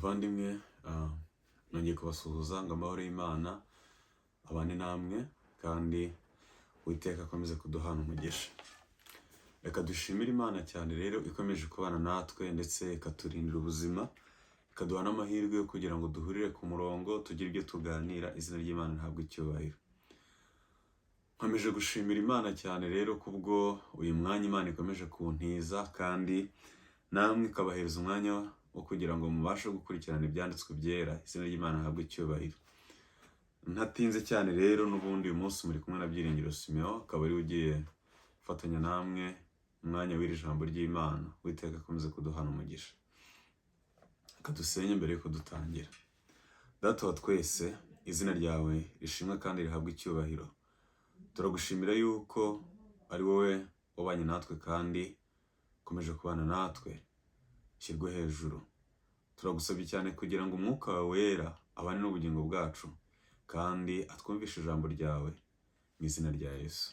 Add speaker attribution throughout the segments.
Speaker 1: Bavandimwe, nongeye kubasuhuza ngo amahoro y'Imana abane namwe kandi Uwiteka akomeze kuduhana umugisha. Reka dushimire Imana cyane rero ikomeje kubana natwe ndetse ikaturindira ubuzima, ikaduha n'amahirwe yo kugira ngo duhurire ku murongo tugire ibyo tuganira, izina ry'Imana ntabwo icyubahiro. Nkomeje gushimira Imana cyane rero kubwo uyu mwanya Imana ikomeje kuntiza kandi namwe ikabahereza umwanya wo kugira ngo mubashe gukurikirana ibyanditswe byera, izina ry'Imana rihabwe icyubahiro. Ntatinze cyane rero n'ubundi uyu munsi muri kumwe na Byiringiro Simeon, akaba ariwe ugiye gufatanya namwe umwanya w'iri jambo ry'Imana. Uwiteka akomeze kuduhana umugisha. Reka dusenye mbere yuko dutangira. Data wa twese, izina ryawe rishimwe kandi rihabwe icyubahiro. Turagushimira yuko ari wowe wabanye natwe kandi ukomeje kubana natwe, ushyirwe hejuru. Turagusabye cyane kugira ngo umwuka wawe wera abane n'ubugingo bwacu kandi atwumvishe ijambo ryawe mu izina rya Yesu.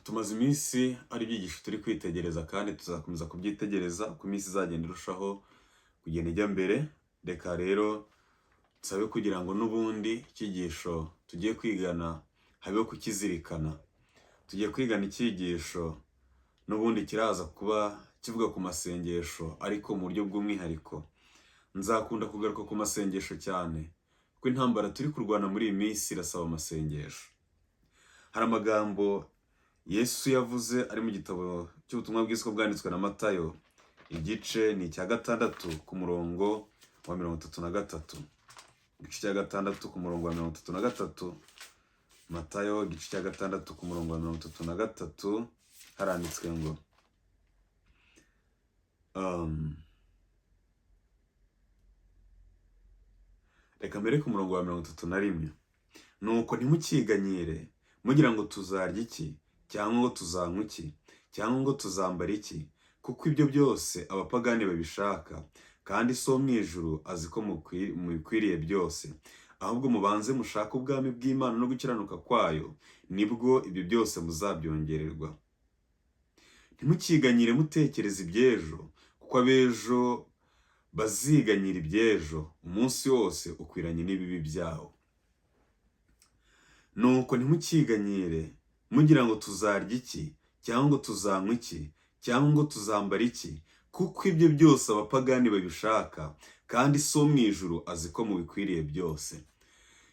Speaker 1: Tumaze iminsi ari ibyigisho turi kwitegereza kandi tuzakomeza kubyitegereza uko iminsi izagenda irushaho kugenda ijya mbere. Reka rero nsabe kugira ngo n'ubundi icyigisho tugiye kwigana habeho kukizirikana. Tugiye kwigana icyigisho n'ubundi kiraza kuba kivuga ku masengesho ariko mu buryo bw'umwihariko. Nzakunda kugaruka ku masengesho cyane kuko intambara turi kurwana muri iyi minsi irasaba amasengesho. Hari amagambo Yesu yavuze ari mu gitabo cy'ubutumwa bwiza uko bwanditswe na Matayo, igice ni icya 6 ku murongo wa 33. Igice cya 6 ku murongo wa 33, Matayo igice cya 6 ku murongo wa 33, haranditswe ngo reka mbere ku murongo wa 31. Nuko ntimukiganyire mugira ngo tuzarya iki cyangwa ngo tuzanywa iki cyangwa ngo tuzambara iki, kuko ibyo byose abapagani babishaka, kandi So wo mu ijuru azi ko mubikwiriye byose. Ahubwo mubanze mushake ubwami bw'Imana no gukiranuka kwayo, nibwo ibyo byose muzabyongererwa. Ntimukiganyire mutekereza iby'ejo, kuko ab'ejo baziganyira iby'ejo, umunsi wose ukwiranye n'ibibi byawo. Nuko ntimukiganyire mugira ngo tuzarya iki cyangwa ngo tuzanywa iki cyangwa ngo tuzambara iki, kuko ibyo byose abapagani babishaka, kandi So wo mu ijuru azi ko mubikwiriye byose.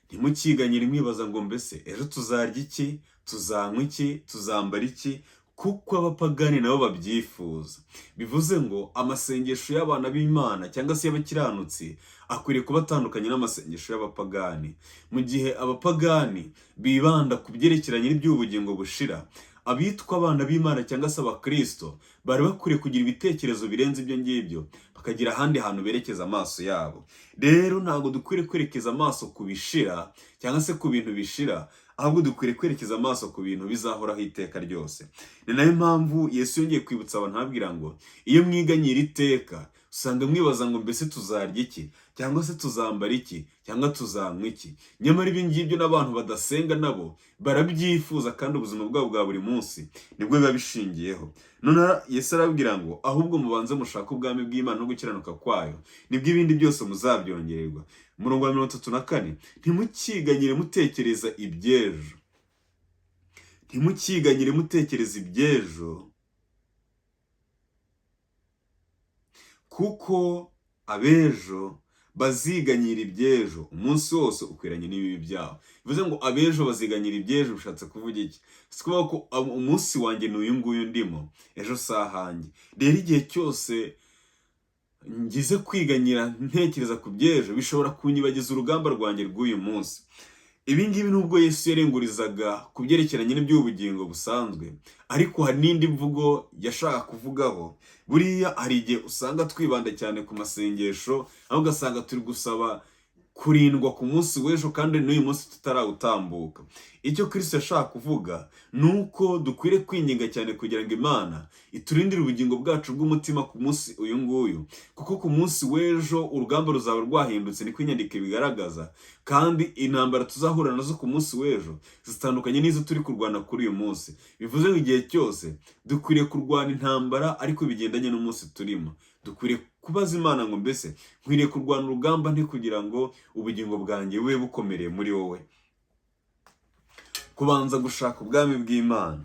Speaker 1: Ntimukiganyire mwibaza ngo mbese ejo tuzarya iki, tuzanywa iki, tuzambara iki, kuko abapagani nabo babyifuza. Bivuze ngo amasengesho y'abana b'Imana cyangwa se y'abakiranutsi akwiriye kuba atandukanye n'amasengesho y'abapagani. Mu gihe abapagani bibanda ku byerekeranye n'iby'ubugingo bushira, abitwa abana b'Imana cyangwa se abakristo bari bakwiriye kugira ibitekerezo birenze ibyo ngibyo, bakagira ahandi hantu berekeza amaso yabo. Rero ntabwo dukwiriye kwerekeza amaso ku bishira cyangwa se ku bintu bishira, ahubwo dukwiriye kwerekeza amaso ku bintu bizahoraho iteka ryose. Ni nayo mpamvu Yesu yongeye kwibutsa abantu ababwira ngo iyo mwiganyira iteka usanga mwibaza ngo mbese tuzarya iki cyangwa se tuzambara iki cyangwa tuzanywa iki. Nyamara ibi ngibyo n'abantu badasenga nabo barabyifuza, kandi ubuzima bwabo bwa buri munsi nibwo biba bishingiyeho. None Yesu arababwira ngo ahubwo mubanze mushake ubwami bw'Imana no gukiranuka kwayo, nibwo ibindi byose muzabyongererwa. Umurongo wa 34, ntimukiganyire mutekereza iby'ejo. Ntimukiganyire mutekereza iby'ejo, kuko ab'ejo baziganyira iby'ejo, umunsi wose ukwiranye n'ibibi byawo. Bivuze ngo ab'ejo baziganyira iby'ejo, bishatse kuvuga iki? Si kuvuga ko umunsi wanjye ni uyu nguyu ndimo, ejo si ahanjye. Rero igihe cyose ngize kwiganyira ntekereza ku by'ejo, bishobora kunyibagiza urugamba rwanjye rw'uyu munsi. Ibi ngibi nubwo Yesu yarengurizaga ku byerekeranye n'iby'ubugingo busanzwe, ariko hari n'indi mvugo yashaka kuvugaho. Buriya hari igihe usanga twibanda cyane ku masengesho, aho ugasanga turi gusaba kurindwa ku munsi w'ejo kandi n'uyu munsi tutarawutambuka. Icyo Kristo yashaka kuvuga ni uko dukwiriye kwinginga cyane kugira ngo Imana iturindire ubugingo bwacu bw'umutima ku munsi uyu nguyu, kuko ku munsi w'ejo urugamba ruzaba rwahindutse, niko inyandiko ibigaragaza, kandi intambara tuzahura nazo ku munsi w'ejo zitandukanye n'izo turi kurwana kuri uyu munsi. Bivuze ngo igihe cyose dukwiriye kurwana intambara ariko bigendanye n'umunsi turimo. Dukwiriye Kubaza Imana ngo: "Mbese nkwiriye kurwana urugamba nte kugira ngo ubugingo bwanjye bube bukomereye muri wowe?" Kubanza gushaka ubwami bw'Imana,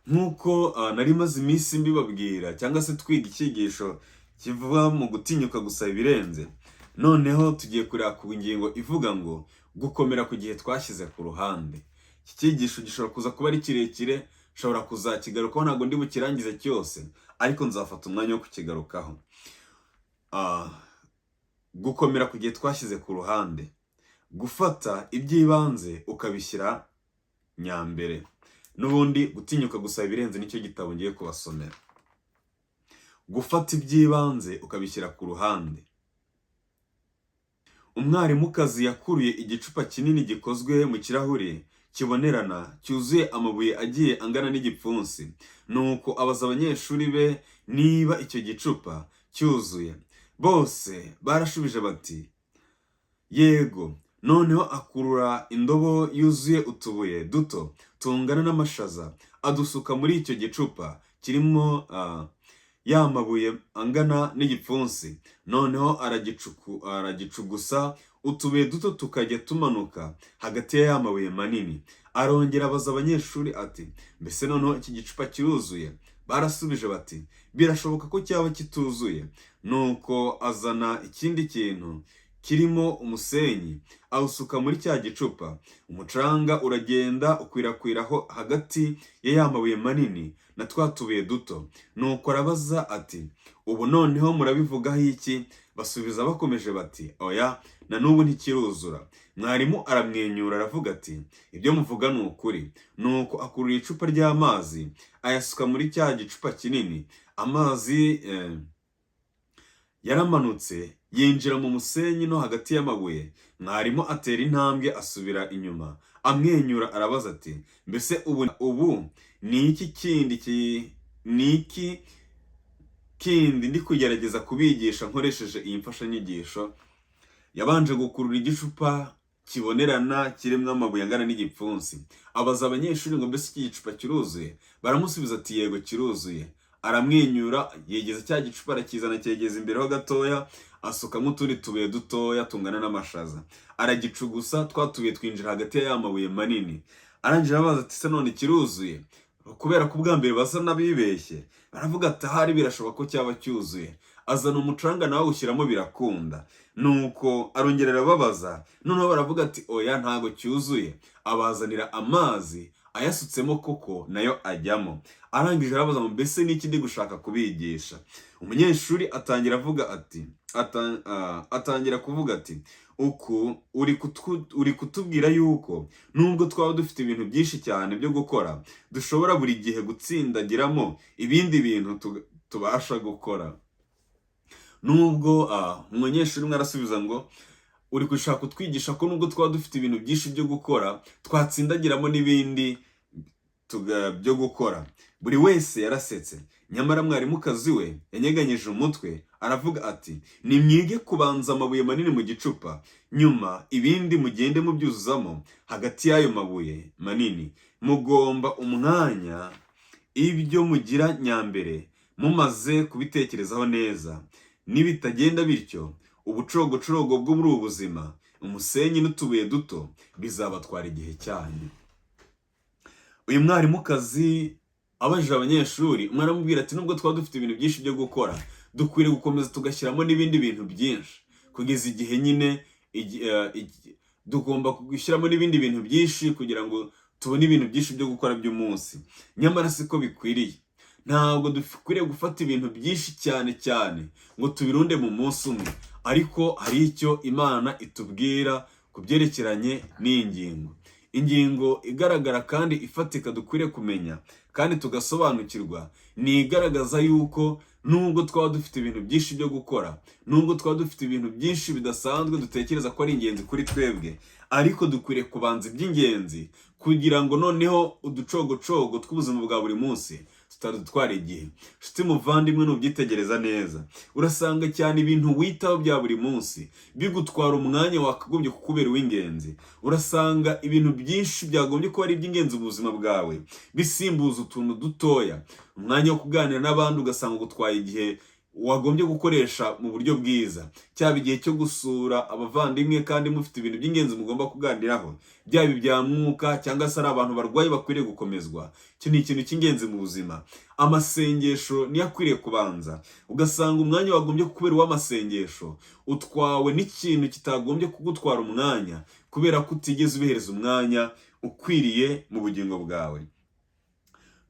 Speaker 1: nk'uko nari maze iminsi mbibabwira, cyangwa se twiga icyigisho kivuga mu gutinyuka gusaba ibirenze. Noneho tugiye kureba ku ngingo ivuga ngo gukomera ku gihe twashyize ku ruhande. Iki cyigisho gishobora kuza kuba ari kirekire, nshobora kuzakigarukaho. Ntabwo ndi bukirangize cyose, ariko nzafata umwanya wo kukigarukaho. Gukomera ku gihe twashyize ku ruhande, gufata iby'ibanze ukabishyira nyambere. N'ubundi Gutinyuka Gusaba Ibirenze nicyo gitabo ngiye kubasomera. Gufata iby'ibanze ukabishyira ku ruhande. Umwarimukazi yakuruye igicupa kinini gikozwe mu kirahuri kibonerana, cyuzuye amabuye agiye angana n'igipfunsi. Nuko abaza abanyeshuri be niba icyo gicupa cyuzuye. Bose barashubije bati: "Yego." Noneho akurura indobo yuzuye utubuye duto tungana n'amashaza, adusuka muri icyo gicupa kirimo ya mabuye angana n'igipfunsi. Noneho aragicugusa, utubuye duto tukajya tumanuka hagati ya ya mabuye manini. Arongera abaza abanyeshuri ati: "Mbese noneho iki gicupa kiruzuye?" Barasubije bati: "Birashoboka ko cyaba kituzuye." Nuko azana ikindi kintu kirimo umusenyi, awusuka muri cya gicupa. Umucanga uragenda ukwirakwiraho hagati ya ya mabuye manini na twa tubuye duto. Nuko arabaza ati: "Ubu noneho murabivugaho iki?" Basubiza bakomeje bati: "Oya, na n'ubu ntikiruzura." Mwarimu aramwenyura, aravuga ati: "Ibyo muvuga ni ukuri." Nuko akurura icupa ry'amazi, ayasuka muri cya gicupa kinini. Amazi yaramanutse, yinjira mu musenyi no hagati y'amabuye. Mwarimu atera intambwe asubira inyuma, amwenyura, arabaza ati: "Mbese ubu ni iki kindi ndi kugerageza kubigisha nkoresheje iyi mfashanyigisho?" Yabanje gukurura igicupa kibonerana kirimo amabuye angana n'igipfunsi, abaza abanyeshuri ngo: "Mbese iki gicupa kiruzuye?" Baramusubiza ati: "Yego, kiruzuye." Aramwenyura, yegeza cya gicupa, arakizana, cyegeza imbere ho gatoya, asukamo utundi tubuye dutoya tungana n'amashaza, aragicugusa, twa tubuye twinjira hagati ya ya mabuye manini. Arangije arabaza ati: "Se none kiruzuye?" Kubera ko ubwa mbere basa n'abibeshye, baravuga ati: "Ahari birashoboka ko cyaba cyuzuye." Azana umucanga nawe awushyiramo, birakunda. Nuko arongera arababaza, noneho baravuga ati: "Oya, ntago cyuzuye." Abazanira amazi, ayasutsemo koko nayo ajyamo. Arangije arabaza ngo: "Mbese n'iki ndi gushaka kubigisha?" Umunyeshuri atangira kuvuga ati: "Uku uri kutubwira yuko nubwo twaba dufite ibintu byinshi cyane byo gukora, dushobora buri gihe gutsindagiramo ibindi bintu tubasha gukora." Nubwo umunyeshuri umwe arasubiza ngo: "Uri gushaka kutwigisha ko nubwo twaba dufite ibintu byinshi byo gukora, twatsindagiramo n'ibindi byo gukora." Buri wese yarasetse. Nyamara mwarimukazi we yanyeganyije umutwe, aravuga ati: "Nimwige kubanza amabuye manini mu gicupa, nyuma ibindi mugende mubyuzuzamo hagati y'ayo mabuye manini. Mugomba umwanya ibyo mugira nyambere mumaze kubitekerezaho neza. Nibitagenda bityo, ubucogocogo bwo muri ubu buzima, umusenyi n'utubuye duto bizabatwara igihe cyanyu." Uyu mwarimukazi abajije abanyeshuri, umwe aramubwira ati: "Nubwo twaba dufite ibintu byinshi byo gukora, dukwiriye gukomeza tugashyiramo n'ibindi bintu byinshi kugeza igihe nyine tugomba gushyiramo n'ibindi bintu byinshi kugira ngo tubone ibintu byinshi byo gukora by'umunsi." Nyamara siko bikwiriye. Ntabwo dukwiriye gufata ibintu byinshi cyane cyane ngo tubirunde mu munsi umwe. Ariko hari icyo Imana itubwira ku byerekeranye n'iyi ngingo. Ingingo igaragara kandi ifatika dukwiriye kumenya kandi tugasobanukirwa ni igaragaza yuko nubwo twaba dufite ibintu byinshi byo gukora, nubwo twaba dufite ibintu byinshi bidasanzwe dutekereza ko ari ingenzi kuri twebwe, ariko dukwiriye kubanza iby'ingenzi kugira ngo noneho uducogocogo tw'ubuzima bwa buri munsi tutadutwara igihe. Nshuti muvandimwe, nubyitegereza neza, urasanga cyane ibintu witaho bya buri munsi bigutwara umwanya wakagombye kukubera uw'ingenzi. Urasanga ibintu byinshi byagombye kuba ari iby'ingenzi mu buzima bwawe bisimbuza utuntu dutoya. Umwanya wo kuganira n'abandi ugasanga ugutwaye igihe. Wagombye gukoresha mu buryo bwiza, cyaba igihe cyo gusura abavandimwe kandi mufite ibintu by'ingenzi mugomba kuganiraho, byaba ibya mwuka cyangwa se ari abantu barwaye bakwiriye gukomezwa. Icyo ni ikintu cy'ingenzi mu buzima. Amasengesho niyo akwiriye kubanza. Ugasanga umwanya wagombye kubera uw'amasengesho utwawe n'ikintu kitagombye kugutwara umwanya, kubera ko utigeze ubihereza umwanya ukwiriye mu bugingo bwawe.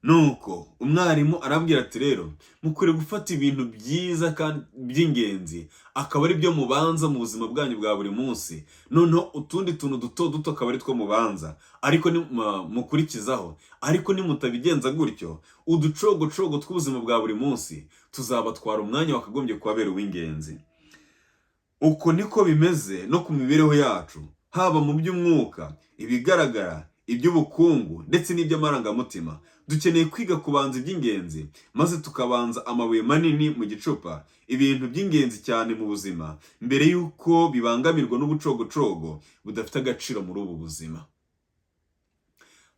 Speaker 1: Nuko umwarimu arabwira ati: "Rero mukwiriye gufata ibintu byiza kandi by'ingenzi, akaba ari byo mubanza mu buzima bwanyu bwa buri munsi, noneho utundi tuntu duto duto akaba ari two mubanza, ariko mukurikizaho. Ariko nimutabigenza gutyo, uducogocogo tw'ubuzima bwa buri munsi tuzabatwara umwanya wakagombye kubabera uw'ingenzi." Uko niko bimeze no ku mibereho yacu, haba mu by'umwuka, ibigaragara, iby'ubukungu ndetse n'iby'amarangamutima. Dukeneye kwiga kubanza iby'ingenzi, maze tukabanza amabuye manini mu gicupa, ibintu by'ingenzi cyane mu buzima, mbere y'uko bibangamirwa n'ubucogocogo budafite agaciro muri ubu buzima.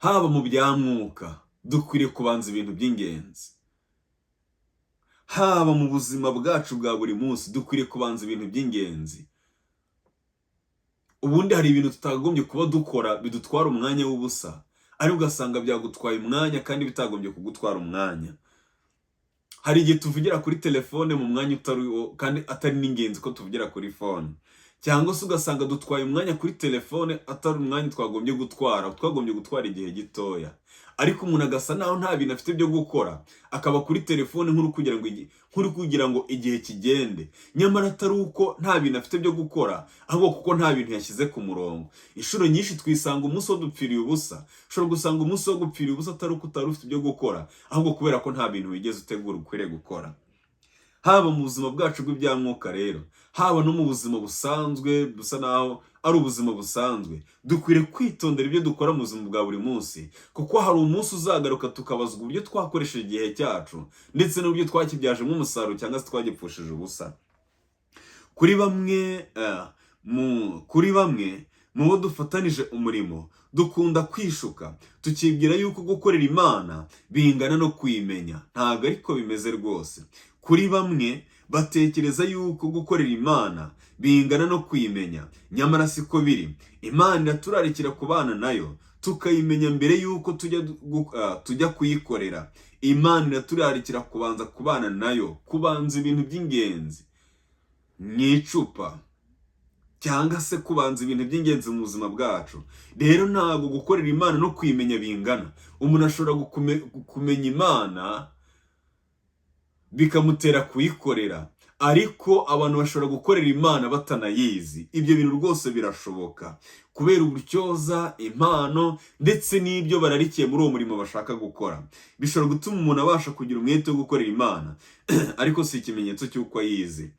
Speaker 1: Haba mu bya mwuka, dukwiriye kubanza ibintu by'ingenzi. Haba mu buzima bwacu bwa buri munsi, dukwiriye kubanza ibintu by'ingenzi. Ubundi hari ibintu tutakagombye kuba dukora bidutwara umwanya w'ubusa, ariko ugasanga byagutwaye umwanya kandi bitagombye kugutwara umwanya. Hari igihe tuvugira kuri telefone mu mwanya utari wo, kandi atari n'ingenzi ko tuvugira kuri phone, cyangwa se ugasanga dutwaye umwanya kuri telefone atari umwanya twagombye gutwara, twagombye gutwara igihe gitoya. Ariko umuntu agasa naho nta bintu afite byo gukora, akaba kuri telefone nk'uri kugira ngo igihe kigende, nyamara atari uko nta bintu afite byo gukora, ahubwo kuko nta bintu yashyize ku murongo. Inshuro nyinshi twisanga umunsi wo dupfiriye ubusa. Ushobora gusanga umunsi wo gupfiriye ubusa atari uko utari ufite ibyo gukora, ahubwo kubera ko nta bintu wigeze utegura ukwiriye gukora. Haba mu buzima bwacu bw'ibya mwuka rero, haba no mu buzima busanzwe, busa naho ari ubuzima busanzwe, dukwiriye kwitondera ibyo dukora mu buzima bwa buri munsi, kuko hari umunsi uzagaruka tukabazwa uburyo twakoresheje igihe cyacu ndetse n'uburyo twakibyajemo umusaruro cyangwa se twagipfushije ubusa. Kuri bamwe mu bo dufatanije umurimo, dukunda kwishuka tukibwira yuko gukorera Imana bingana no kuyimenya. Ntabwo ariko bimeze rwose. Kuri bamwe batekereza yuko gukorera Imana bingana no kuyimenya, nyamara siko biri. Imana iraturarikira kubana nayo, tukayimenya mbere yuko tujya kuyikorera. Imana iraturarikira kubanza kubana nayo, kubanza ibintu by'ingenzi mu icupa, cyangwa se kubanza ibintu by'ingenzi mu buzima bwacu. Rero ntabwo gukorera Imana no kuyimenya bingana. Umuntu ashobora kumenya Imana bikamutera kuyikorera, ariko abantu bashobora gukorera Imana batanayizi. Ibyo bintu rwose birashoboka, kubera uburyoza, impano ndetse n'ibyo bararikiye muri uwo murimo bashaka gukora. Bishobora gutuma umuntu abasha kugira umwete wo gukorera Imana, ariko si ikimenyetso cy'uko ayizi.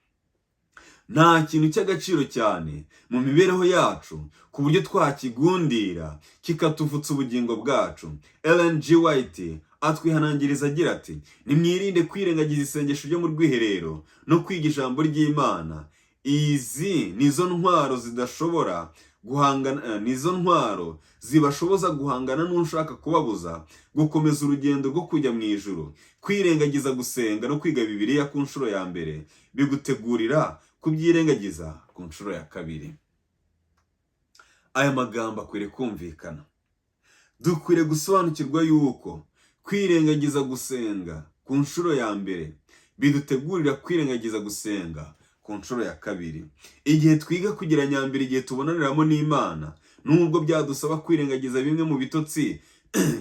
Speaker 1: Nta kintu cy'agaciro cyane mu mibereho yacu ku buryo twakigundira kikatuvutsa ubugingo bwacu. Ellen G. White atwihanangiriza agira ati: "Nimwirinde kwirengagiza isengesho ryo mu rwiherero no kwiga ijambo ry'Imana. Izi nizo ntwaro zidashobora guhangana, nizo ntwaro zibashoboza guhangana n'ushaka kubabuza gukomeza urugendo rwo kujya mu ijuru. Kwirengagiza gusenga no kwiga Bibiliya ku nshuro ya mbere bigutegurira kubyirengagiza ku nshuro ya kabiri." Aya magambo akwiriye kumvikana. Dukwiriye gusobanukirwa yuko kwirengagiza gusenga ku nshuro ya mbere bidutegurira kwirengagiza gusenga ku nshuro ya kabiri. Igihe twiga kugira nyambere igihe tubonaniramo n'Imana, nubwo byadusaba kwirengagiza bimwe mu bitotsi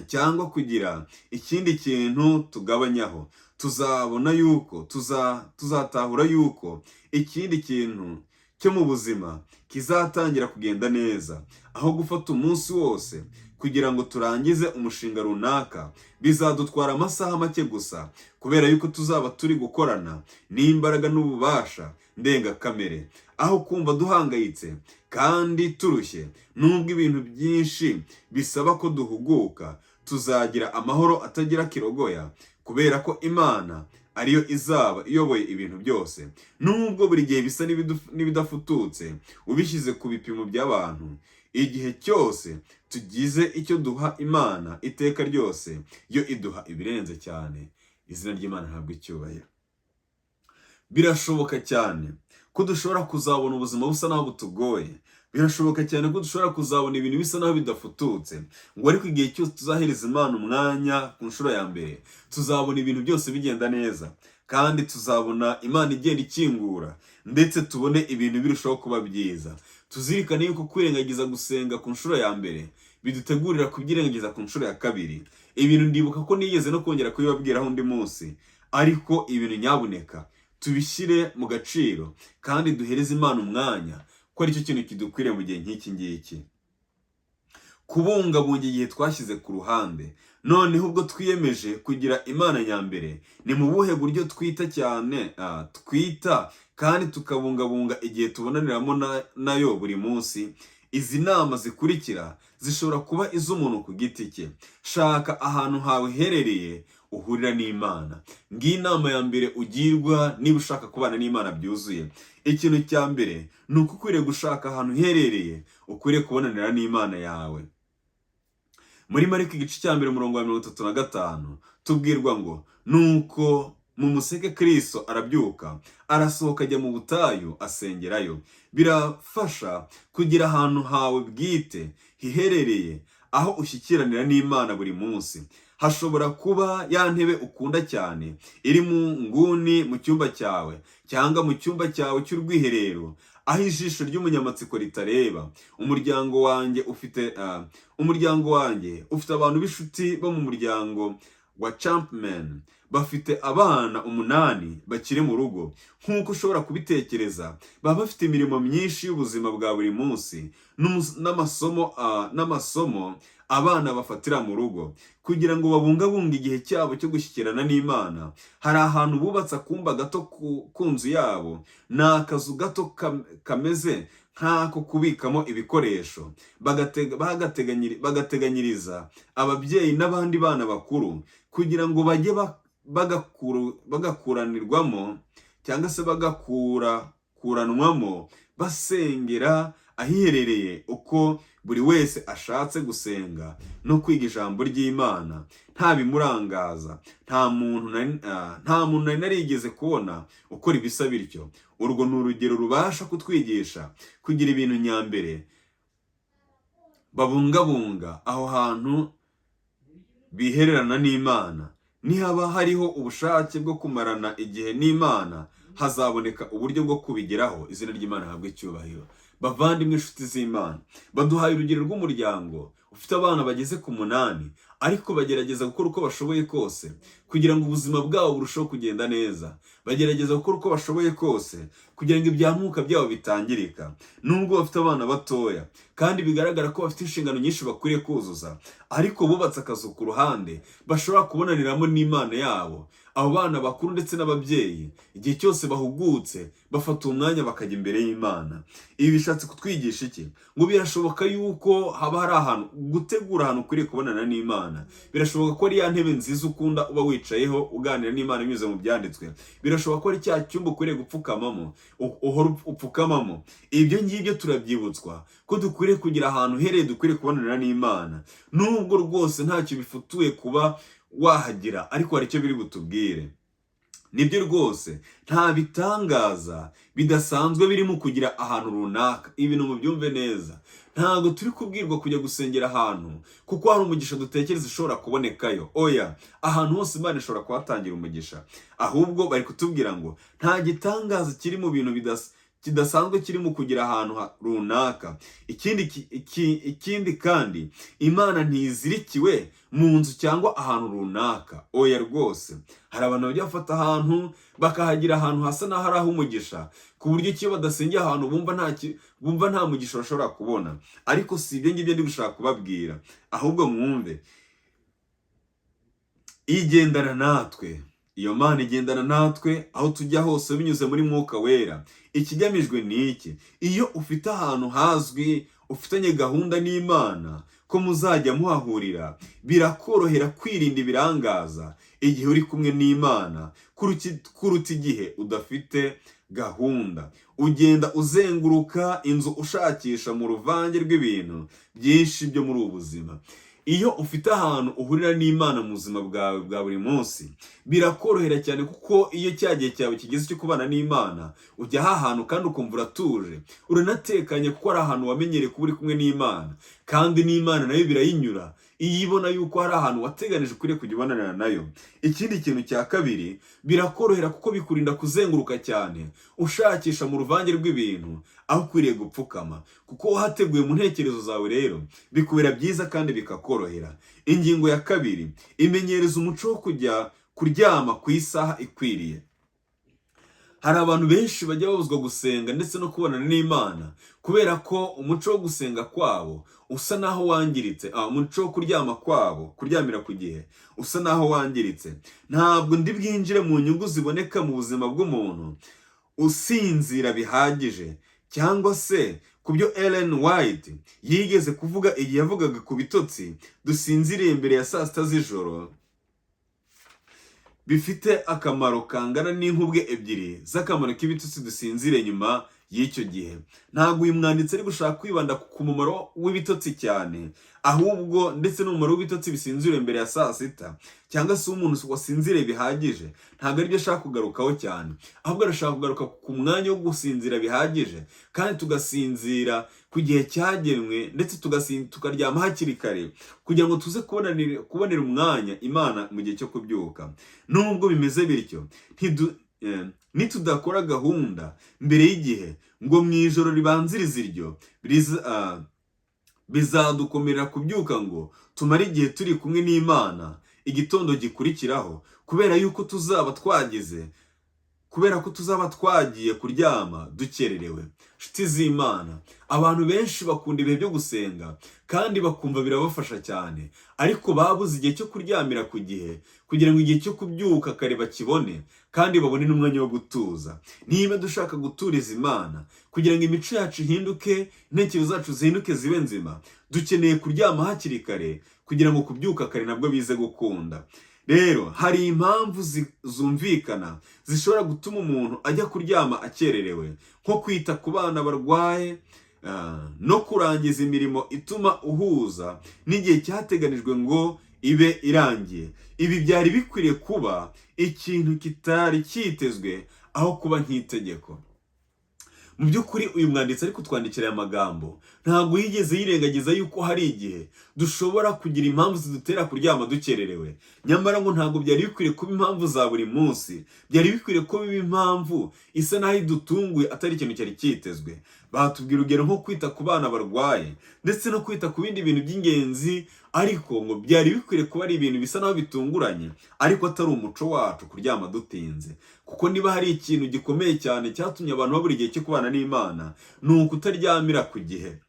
Speaker 1: cyangwa kugira ikindi kintu tugabanyaho, tuzabona yuko tuzatahura yuko ikindi kintu cyo mu buzima kizatangira kugenda neza. Aho gufata umunsi wose kugira ngo turangize umushinga runaka, bizadutwara amasaha make gusa, kubera yuko tuzaba turi gukorana n'imbaraga n'ububasha ndengakamere. Aho kumva duhangayitse kandi turushye, nubwo ibintu byinshi bisaba ko duhuguka, tuzagira amahoro atagira kirogoya, kubera ko Imana ariyo izaba iyoboye ibintu byose. Nubwo buri gihe bisa n'ibidafututse ubishyize ku bipimo by'abantu, igihe cyose tugize icyo duha Imana iteka ryose, yo iduha ibirenze cyane. Izina ry'Imana ntabwo icyubahiro. Birashoboka cyane ko dushobora kuzabona ubuzima busa naho butugoye. Birashoboka cyane ko dushobora kuzabona ibintu bisa naho bidafututse ngo, ariko igihe cyose tuzahereza Imana umwanya ku nshuro ya mbere, tuzabona ibintu byose bigenda neza, kandi tuzabona Imana igenda ikingura, ndetse tubone ibintu birushaho kuba byiza. Tuzirikane yuko kwirengagiza gusenga ku nshuro ya mbere bidutegurira kubyirengagiza ku nshuro ya kabiri. Ibintu ndibuka ko nigeze no kongera kubibabwiraho undi munsi, ariko ibintu nyabuneka tubishyire mu gaciro kandi duhereze Imana umwanya, ko aricyo kintu kidukwiriye mu gihe nk'iki ngiki. Kubungabunga igihe twashyize ku ruhande. Noneho ubwo twiyemeje kugira Imana nyambere, ni mu buhe buryo twita cyane, twita kandi tukabungabunga igihe tubonaniramo nayo buri munsi? Izi nama zikurikira zishobora kuba iz'umuntu ku giti cye. Shaka ahantu hawe herereye uhurira n'Imana. Ngiyi inama ya mbere ugirwa niba ushaka kubana n'Imana byuzuye. Ikintu cya mbere ni uko ukwiriye gushaka ahantu uherereye ukwiriye kubonanira n'Imana yawe. Muri Mariko igice cya 1, umurongo wa 35, tubwirwa ngo: "Nuko mu museke Kristo arabyuka, arasohoka, ajya mu butayu asengerayo." Birafasha kugira ahantu hawe bwite hiherereye aho ushyikiranira n'Imana buri munsi. Hashobora kuba ya ntebe ukunda cyane iri mu nguni mu cyumba cyawe, cyangwa mu cyumba cyawe cy'urwiherero, aho ijisho ry'umunyamatsiko ritareba. Umuryango wanjye ufite abantu b'inshuti bo mu muryango wa Champman. Bafite abana umunani bakiri mu rugo. Nk'uko ushobora kubitekereza, baba bafite imirimo myinshi y'ubuzima bwa buri munsi n'amasomo abana bafatira mu rugo. Kugira ngo babungabunge igihe cyabo cyo gushyikirana n'Imana, hari ahantu bubatse akumba gato ku nzu yabo. Ni akazu gato kameze nk'ako kubikamo ibikoresho, bagateganyiriza ababyeyi n'abandi bana bakuru kugira ngo bajye bagakuranirwamo cyangwa se bagakuranwamo, basengera ahiherereye uko buri wese ashatse gusenga no kwiga ijambo ry'Imana nta bimurangaza. Nta muntu nari narigeze kubona ukora ibisa bityo. Urwo ni urugero rubasha kutwigisha kugira ibintu nyambere. Babungabunga aho hantu bihererana n'Imana. Nihaba hariho ubushake bwo kumarana igihe n'Imana, hazaboneka uburyo bwo kubigeraho. Izina ry'Imana habwe icyubahiro. Bavandimwe, inshuti z'Imana, baduhaye urugero rw'umuryango ufite abana bageze ku munani, ariko bagerageza gukora uko bashoboye kose kugira ngo ubuzima bwabo burusheho kugenda neza. Bagerageza gukora uko bashoboye kose kugira ngo ibya mwuka byabo bitangirika, nubwo bafite abana batoya kandi bigaragara ko bafite inshingano nyinshi bakwiriye kuzuza. Ariko bubatse akazu ku ruhande bashobora kubonaniramo n'Imana yabo. Abo bana bakuru ndetse n'ababyeyi, igihe cyose bahugutse, bafata uwo mwanya bakajya imbere y'Imana. Ibi bishatse kutwigisha iki? Ngo birashoboka yuko haba hari ahantu gutegura ahantu ukwiriye kubonana n'Imana. Birashoboka ko ari ya ntebe nziza ukunda uba wicayeho uganira n'Imana binyuze mu byanditswe. Birashoboka ko ari cya cyumba ukwiriye gupfukamamo, uhora upfukamamo. Ibyo ngibyo turabyibutswa ko dukwiriye kugira ahantu uhereye dukwiriye kubonanira n'Imana, nubwo rwose ntacyo bifutuye kuba wahagira, ariko hari icyo biri butubwire. Nibyo rwose, nta bitangaza bidasanzwe birimo kugira ahantu runaka. Ibintu mubyumve neza, ntabwo turi kubwirwa kujya gusengera ahantu kuko hari umugisha dutekereza ushobora kubonekayo. Oya, ahantu hose Imana ishobora kuhatangira umugisha. Ahubwo bari kutubwira ngo nta gitangaza kiri mu bintu kidasanzwe kirimo kugira ahantu runaka. Ikindi kandi, Imana ntizirikiwe mu nzu cyangwa ahantu runaka. Oya rwose, hari abantu bajya bafata ahantu bakahagira ahantu hasa n'aho ari ah'umugisha, ku buryo iyo badasengeye ahantu bumva nta mugisha bashobora kubona. Ariko si ibyo ngibyo ndi gushaka kubabwira. Ahubwo mwumve, igendana natwe. Iyo Mana igendana natwe aho tujya hose binyuze muri Mwuka Wera. Ikigamijwe ni iki? Iyo ufite ahantu hazwi ufitanye gahunda n'Imana ko muzajya muhahurira, birakorohera kwirinda ibirangaza igihe uri kumwe n'Imana kuruta igihe udafite gahunda, ugenda uzenguruka inzu ushakisha mu ruvange rw'ibintu byinshi byo muri ubu buzima. Iyo ufite ahantu uhurira n'Imana mu buzima bwawe bwa buri munsi, birakorohera cyane, kuko iyo cya gihe cyawe kigeze cyo kubana n'Imana, ujya ahantu kandi ukumva uratuje, uranatekanye, kuko ari ahantu wamenyereye kuba uri kumwe n'Imana. Kandi n'Imana nayo birayinyura iyo ibona yuko hari ahantu wateganije ukwiriye kujya ubonanira nayo. Ikindi kintu cya kabiri, birakorohera kuko bikurinda kuzenguruka cyane ushakisha mu ruvange rw'ibintu aho ukwiriye gupfukama, kuko wahateguye mu ntekerezo zawe. Rero bikubera byiza kandi bikakorohera. Ingingo ya kabiri, imenyereza umuco wo kujya kuryama ku isaha ikwiriye. Hari abantu benshi bajya babuzwa gusenga ndetse no kubonana n'Imana kubera ko umuco wo gusenga kwabo usa naho wangiritse, umuco wo kuryama kwabo, kuryamira ku gihe, usa naho wangiritse. Ntabwo ndi bwinjire mu nyungu ziboneka mu buzima bw'umuntu usinzira bihagije, cyangwa se ku byo Ellen White yigeze kuvuga igihe yavugaga ku bitotsi dusinziriye mbere ya saa 6 z'ijoro bifite akamaro kangana n'inkubwe 2 z'akamaro k'ibitotsi dusinziriye nyuma y'icyo gihe. Ntabwo uyu mwanditsi ari gushaka kwibanda ku mumaro w'ibitotsi cyane, ahubwo ndetse n'umumaro w'ibitotsi bisinziriye mbere ya saa 6, cyangwa se umuntu wasinziriye bihagije, ntabwo aribyo ashaka kugarukaho cyane. Ahubwo arashaka kugaruka ku mwanya wo gusinzira bihagije, kandi tugasinzira ku gihe cyagenwe, ndetse tukaryama hakiri kare kugira ngo tuze kubonera umwanya Imana mu gihe cyo kubyuka. Nubwo bimeze bityo, nitudakora gahunda mbere y'igihe ngo mu ijoro ribanziriza iryo, bizadukomerera kubyuka ngo tumare igihe turi kumwe n'Imana igitondo gikurikiraho, kubera ko tuzaba twagiye kuryama dukererewe. Nshuti z'Imana, abantu benshi bakunda ibihe byo gusenga kandi bakumva birabafasha cyane, ariko babuze igihe cyo kuryamira ku gihe kugira ngo igihe cyo kubyuka kare bakibone kandi babone n'umwanya wo gutuza. Niba dushaka guturiza Imana kugira ngo imico yacu ihinduke, intekerezo zacu zihinduke zibe nzima, dukeneye kuryama hakiri kare kugira ngo kubyuka kare nabwo bize gukunda. Rero hari impamvu zumvikana zishobora gutuma umuntu ajya kuryama akererewe, nko kwita ku bana barwaye, no kurangiza imirimo ituma uhuza n'igihe cyateganijwe ngo ibe irangiye. Ibi byari bikwiriye kuba ikintu kitari cyitezwe aho kuba nk'itegeko. Mu by'ukuri, uyu mwanditsi ari kutwandikira aya magambo ntabwo yigeze yirengagiza yuko hari igihe dushobora kugira impamvu zidutera kuryama dukererewe. Nyamara ngo ntabwo byari bikwiriye kuba impamvu za buri munsi, byari bikwiriye kuba impamvu isa n'aho idutunguye, atari ikintu cyari cyitezwe. Batubwira urugero nko kwita ku bana barwaye ndetse no kwita ku bindi bintu by'ingenzi, ariko ngo byari bikwiriye kuba ari ibintu bisa n'aho bitunguranye, ariko atari umuco wacu kuryama dutinze. Kuko niba hari ikintu gikomeye cyane cyatumye abantu babura igihe cyo kubana n'Imana, ni ukutaryamira ku gihe.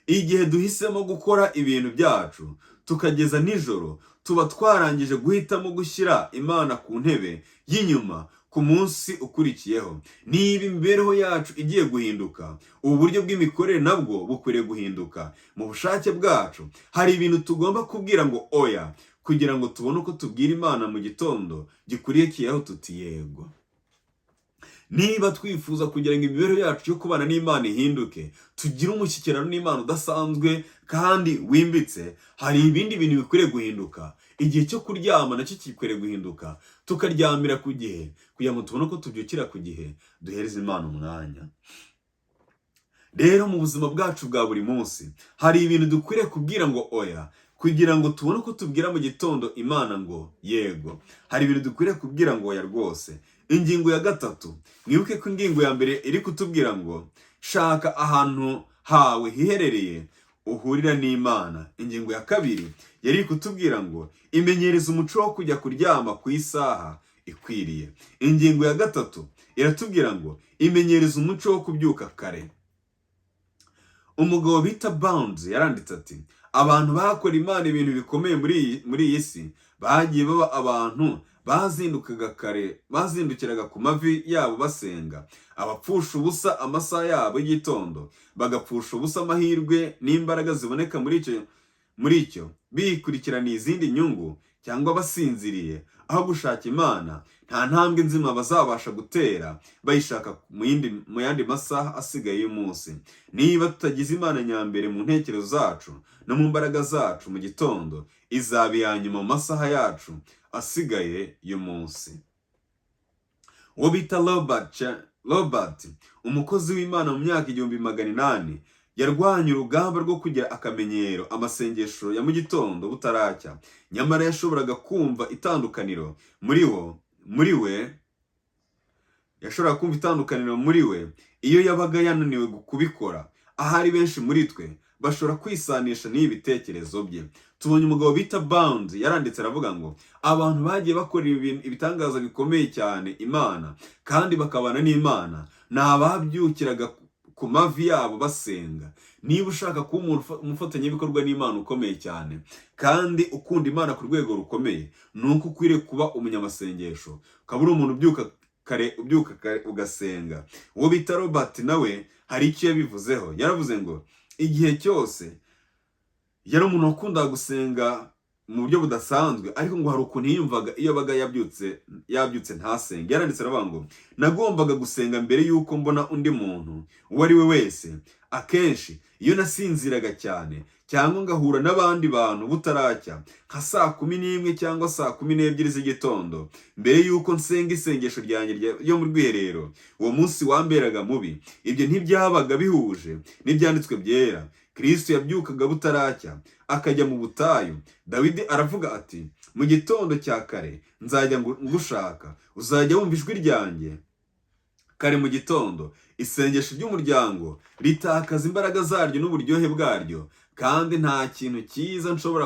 Speaker 1: Igihe duhisemo gukora ibintu byacu tukageza nijoro, tuba twarangije guhitamo gushyira Imana ku ntebe y'inyuma ku munsi ukurikiyeho. Niba imibereho yacu igiye guhinduka, ubu buryo bw'imikorere nabwo bukwiriye guhinduka. Mu bushake bwacu hari ibintu tugomba kubwira ngo oya, kugira ngo tubone uko tubwira Imana mu gitondo gikurikiyeho tuti yego. Niba twifuza kugira ngo imibereho yacu yo kubana n'Imana ihinduke, tugire umushyikirano n'Imana udasanzwe kandi wimbitse, hari ibindi bintu bikwiriye guhinduka. Igihe cyo kuryama nacyo gikwiriye guhinduka, tukaryamira ku gihe kugira ngo tubone uko tubyukira ku gihe, duhereze Imana umwanya. Rero mu buzima bwacu bwa buri munsi hari ibintu dukwiriye kubwira ngo oya, kugira ngo tubone uko tubwira mu gitondo Imana ngo yego. Hari ibintu dukwiriye kubwira ngo oya rwose. Ingingo ya gatatu, mwibuke ko ingingo ya mbere iri kutubwira ngo shaka ahantu hawe hiherereye uhurira n'Imana. Ingingo ya kabiri yari iri kutubwira ngo imenyereza umuco wo kujya kuryama ku isaha ikwiriye. Ingingo ya gatatu iratubwira ngo imenyereza umuco wo kubyuka kare. Umugabo bita Bounds yaranditse ati: "Abantu bakora Imana ibintu bikomeye muri iyi si bagiye baba abantu bazindukaga kare, bazindukiraga ku mavi yabo basenga. Abapfusha ubusa amasaha yabo y'igitondo bagapfusha ubusa amahirwe n'imbaraga ziboneka muri icyo bikurikiraniye izindi nyungu. cyangwa basinziriye aho gushaka Imana, nta ntambwe nzima bazabasha gutera bayishaka mu yandi masaha asigaye y'umunsi. Niba tutagize Imana nyambere mu ntekerezo zacu no mu mbaraga zacu mu gitondo, izaba iya nyuma mu masaha yacu asigaye y'umunsi. Uwo bita Robert, umukozi w'Imana mu myaka 1800, yarwanye urugamba rwo kugira akamenyero amasengesho ya mu gitondo butaracya. Nyamara yashoboraga kumva itandukaniro muri we, yashoboraga kumva itandukaniro muri we iyo yabaga yananiwe kubikora. Ahari benshi muri twe bashobora kwisanisha n'ibi bitekerezo bye. Tubonye umugabo bita Bound yaranditse aravuga ngo abantu bagiye bakora ibitangaza bikomeye cyane Imana kandi bakabana n'Imana ni ababyukiraga ku mavi yabo basenga. Niba ushaka kuba umufatanyabikorwa n'Imana ukomeye cyane kandi ukunda Imana ku rwego rukomeye, ni uko ukwiriye kuba umunyamasengesho, ukaba uri umuntu ubyuka kare ugasenga. Uwo bita Robert nawe hari icyo yabivuzeho. Yaravuze ngo igihe cyose yari umuntu wakundaga gusenga mu buryo budasanzwe, ariko ngo hari ukuntu yiyumvaga iyo yabaga yabyutse ntasenge. Yaranditse aravuga ngo nagombaga gusenga mbere y'uko mbona undi muntu uwo ari we wese. Akenshi iyo nasinziraga cyane cyangwa ngahura n'abandi bantu butaracya, nka saa 11 cyangwa saa 12 z'igitondo, mbere y'uko nsenga isengesho ryanjye ryo mu rwiherero, uwo munsi wamberaga mubi. Ibyo ntibyabaga bihuje n'ibyanditswe byera. Kristo yabyukaga butaracya akajya mu butayu. Dawidi aravuga ati: "Mu gitondo cya kare nzajya ngushaka, uzajya wumva ijwi ryanjye kare mu gitondo." Isengesho ry'umuryango ritakaza imbaraga zaryo n'uburyohe bwaryo, kandi nta kintu cyiza nshobora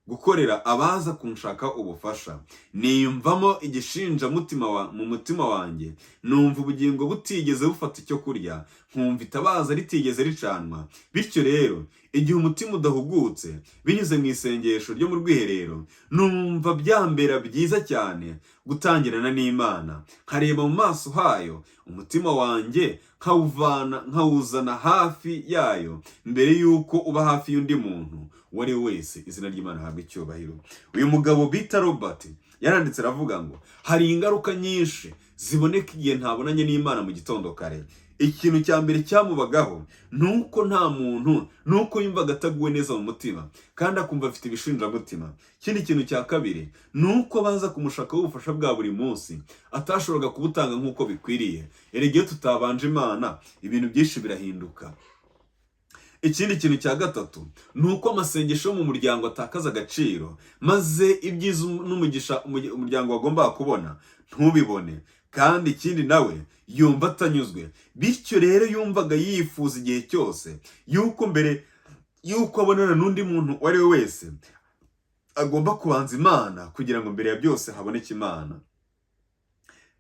Speaker 1: gukorera abaza kunshaka ubufasha. Niyumvamo igishinjamutima mu mutima wanjye, numva ubugingo butigeze bufata icyo kurya, nkumva itabaza ritigeze ricanwa. Bityo rero, igihe umutima udahugutse binyuze mu isengesho ryo mu rwiherero, numva byambera byiza cyane gutangirana n'Imana, nkareba mu maso hayo, umutima wanjye nkawuvana, nkawuzana hafi yayo mbere y'uko uba hafi y'undi muntu uwo ari we wese. Izina ry'Imana ahabwa icyubahiro. Uyu mugabo bita Robert yaranditse aravuga ngo hari ingaruka nyinshi ziboneka igihe ntabonanye n'Imana mu gitondo kare. Ikintu cya mbere cyamubagaho ni uko nta muntu, ni uko yumvaga ataguwe neza mu mutima kandi akumva afite ibishinjamutima. Ikindi kintu cya kabiri ni uko baza kumushakaho ubufasha bwa buri munsi atashoboraga kubutanga nk'uko bikwiriye. Erega iyo tutabanje Imana, ibintu byinshi birahinduka. Ikindi kintu cya gatatu ni uko amasengesho yo mu muryango atakaza agaciro, maze ibyiza n'umugisha umuryango wagombaga kubona ntubibone. Kandi ikindi, nawe yumva atanyuzwe. Bityo rero yumvaga yifuza igihe cyose yuko mbere yuko abonana n'undi muntu uwo ari we wese agomba kubanza Imana, kugira ngo mbere ya byose haboneke Imana.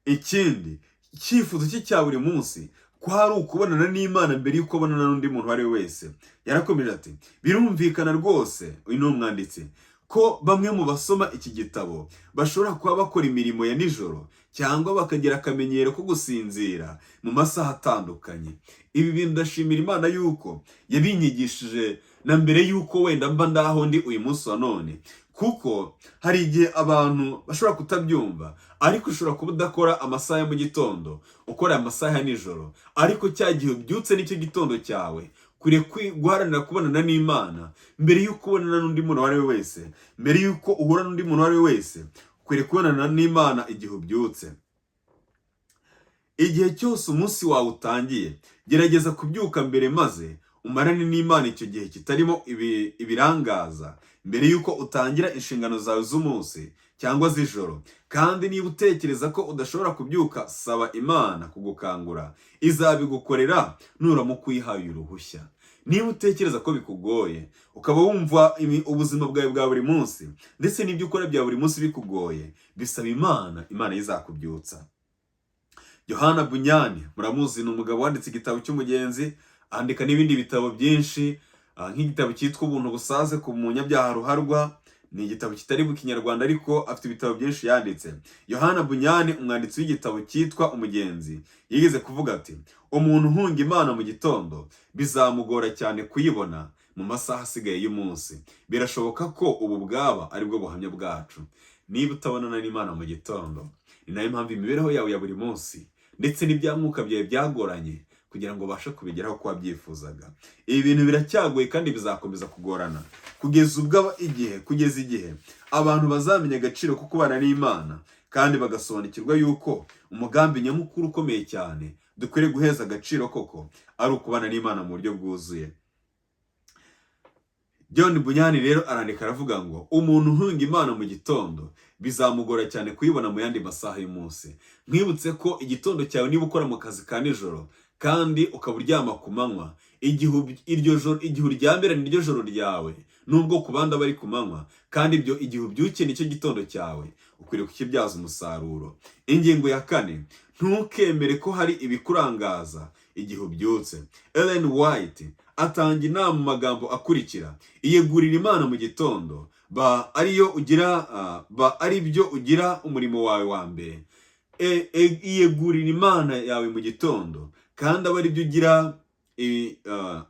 Speaker 1: Ikindi icyifuzo cye cya buri munsi kwari ukubonana n'Imana mbere y'uko abonana n'undi muntu uwo ari we wese. Yarakomeje ati: "Birumvikana rwose," uyu ni umwanditsi, "ko bamwe mu basoma iki gitabo bashobora kuba bakora imirimo ya nijoro cyangwa bakagira akamenyero ko gusinzira mu masaha atandukanye." Ibi bintu ndashimira Imana yuko yabinyigishije na mbere yuko wenda mba ndaho ndi uyu munsi wa none, kuko hari igihe abantu bashobora kutabyumva, ariko ushobora kuba udakora amasaha ya mu gitondo, ukora amasaha ya nijoro, ariko cya gihe ubyutse nicyo gitondo cyawe. Kure guharanira kubonana n'Imana mbere y'uko ubonana n'undi muntu uwo ari we wese. Mbere y'uko uhura n'undi muntu uwo ari we wese, ukwiriye kubonana n'Imana igihe ubyutse. Igihe cyose umunsi wawe utangiye, gerageza kubyuka mbere maze umarane n'Imana icyo gihe kitarimo ibirangaza mbere y'uko utangira inshingano zawe z'umunsi cyangwa z'ijoro. Kandi niba utekereza ko udashobora kubyuka, saba Imana kugukangura. Izabigukorera nuramuka uyihaye uruhushya. Niba utekereza ko bikugoye, ukaba wumva ubuzima bwawe bwa buri munsi ndetse n'ibyo ukora bya buri munsi bikugoye, bisaba Imana, Imana izakubyutsa. Yohana Bunyani muramuzi, ni umugabo wanditse igitabo cy'Umugenzi, andika n'ibindi bitabo byinshi, nk'igitabo cyitwa Ubuntu busaze ku munyabyaha ruharwa. Ni igitabo kitari mu Kinyarwanda, ariko afite ibitabo byinshi yanditse. Yohana Bunyani, umwanditsi w'igitabo cyitwa Umugenzi, yigeze kuvuga ati: "Umuntu uhunga Imana mu gitondo bizamugora cyane kuyibona mu masaha asigaye y'umunsi." mu masaha asigaye y'umunsi. Birashoboka ko ubu bwaba aribwo buhamya bwacu. Niba utabonana n'Imana mu gitondo, ni nayo mpamvu imibereho yawe ya buri munsi ndetse n'ibya mwuka byawe byagoranye kugira ngo ubashe kubigeraho uko wabyifuzaga. Ibi bintu biracyagoye kandi bizakomeza kugorana kugeza ubwo igihe kugeza igihe abantu bazamenya agaciro ko kubana n'Imana kandi bagasobanukirwa yuko umugambi nyamukuru ukomeye cyane dukwiriye guheza agaciro koko ari ukubana n'Imana mu buryo bwuzuye. John Bunyan rero arandika, aravuga ngo umuntu uhunga Imana mu gitondo bizamugora cyane kuyibona mu yandi masaha y'umunsi. Nkwibutse ko igitondo cyawe, niba ukora mu kazi ka nijoro kandi ukaba uryama ku manywa, igihe iryo joro, igihe uryamira niryo joro ryawe, nubwo ku bandi aba ari ku manywa. Kandi ibyo, igihe ubyukiye nicyo gitondo cyawe, ukwiriye kukibyaza umusaruro. Ingingo ya kane: ntukemere ko hari ibikurangaza igihe ubyutse. Ellen White atanga inama mu magambo akurikira: "Iyegurira Imana mu gitondo, ba ari byo ugira umurimo wawe wa mbere." Iyegurira Imana yawe mu gitondo kandi aba ari byo ugira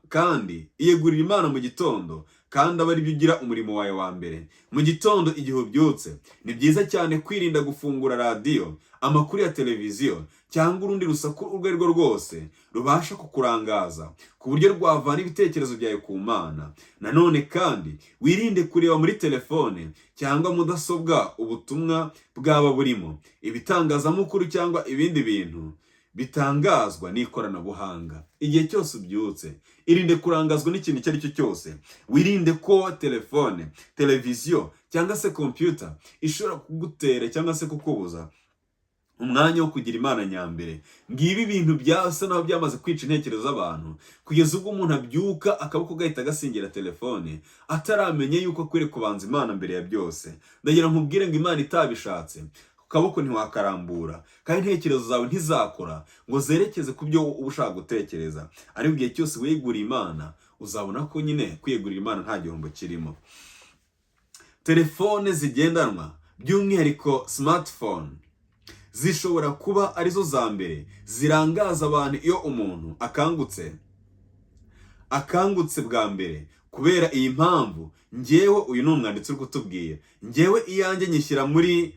Speaker 1: kandi iyegurira Imana mu gitondo kandi aba ari byo ugira umurimo wawe wa mbere. Mu gitondo igihe ubyutse, ni byiza cyane kwirinda gufungura radiyo, amakuru ya televiziyo cyangwa urundi rusaku urwo ari rwo rwose rubasha kukurangaza ku buryo rwavana ibitekerezo byawe ku Mana. Nanone kandi wirinde kureba muri telefone cyangwa mudasobwa ubutumwa bwaba burimo ibitangazamakuru cyangwa ibindi bintu bitangazwa n'ikoranabuhanga. Igihe cyose ubyutse, irinde kurangazwa n'ikintu icyo ari cyo cyose. Wirinde ko telefone, televiziyo cyangwa se kompiyuta ishobora kugutera cyangwa se kukubuza umwanya wo kugira Imana nyambere. Ngibi ibintu byasa naho byamaze kwica intekerezo z'abantu, kugeza ubwo umuntu abyuka akaboko gahita gasingira telefone, ataramenya yuko akwiriye kubanza Imana mbere ya byose. Ndagira nkubwire ngo Imana itabishatse, ku kaboko ntiwakarambura, kandi intekerezo zawe ntizakora ngo zerekeze ku byo uba ushaka gutekereza. Ariko igihe cyose wiyeguriye Imana, uzabona ko nyine kwiyegurira Imana nta gihombo kirimo. Telefone zigendanwa, by'umwihariko smartphone, zishobora kuba arizo za mbere zirangaza abantu iyo umuntu akangutse bwa mbere. Kubera iyi mpamvu, ngewe, uyu ni umwanditsi uri kutubwira, ngewe iyanjye nyishyira muri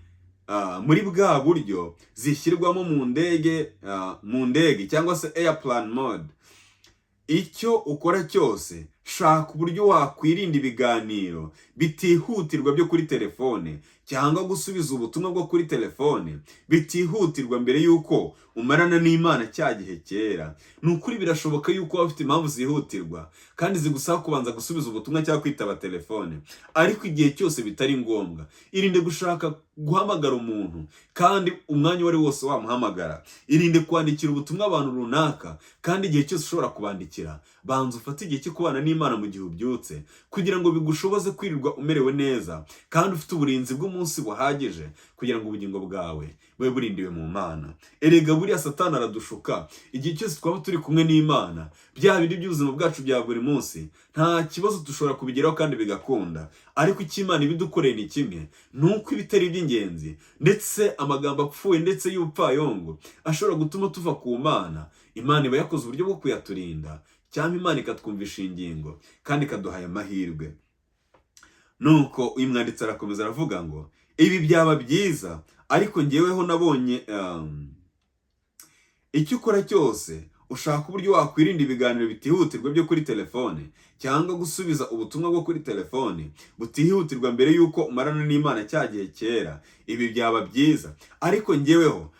Speaker 1: bwa buryo zishyirwamo mu ndege cyangwa se airplane mode. Icyo ukora cyose, shaka uburyo wakwirinda ibiganiro bitihutirwa byo kuri telefone cyangwa gusubiza ubutumwa bwo kuri telefone bitihutirwa mbere y'uko umarana n'Imana cya gihe cyera. Ni ukuri birashoboka yuko waba ufite impamvu zihutirwa kandi zigusaba kubanza gusubiza ubutumwa cyangwa kwitaba telefone, ariko igihe cyose bitari ngombwa, irinde gushaka guhamagara umuntu kandi umwanya uwo ari wose wamuhamagara. Irinde kwandikira ubutumwa abantu runaka kandi igihe cyose ushobora kubandikira. Banza ufate igihe cyo kubana n'Imana mu gihe ubyutse, kugira ngo bigushoboze kwirirwa umerewe neza kandi ufite uburinzi bw'umunsi buhagije, kugira ngo ubugingo bwawe bube burindiwe mu Mana. Erega buriya Satani aradushuka. Igihe cyose twaba turi kumwe n'Imana, bya bindi by'ubuzima bwacu bya buri munsi nta kibazo, dushobora kubigeraho kandi bigakunda. Ariko icyo Imana ibidukoreye ni kimwe, ni uko ibitari iby'ingenzi ndetse amagambo apfuye ndetse y'ubupfayongo ashobora gutuma tuva ku Mana, Imana iba yakoze uburyo bwo kuyaturinda, cyangwa Imana ikatwumvisha ingingo kandi ikaduha aya mahirwe. Nuko uyu mwanditsi arakomeza aravuga ngo ibi byaba byiza, ariko ngeweho nabonye icyo ukora cyose, ushaka uburyo wakwirinda ibiganiro bitihutirwa byo kuri telefone cyangwa gusubiza ubutumwa bwo kuri telefone butihutirwa mbere y'uko umarana n'Imana cya gihe cyera. Ibi byaba byiza, ariko ngeweho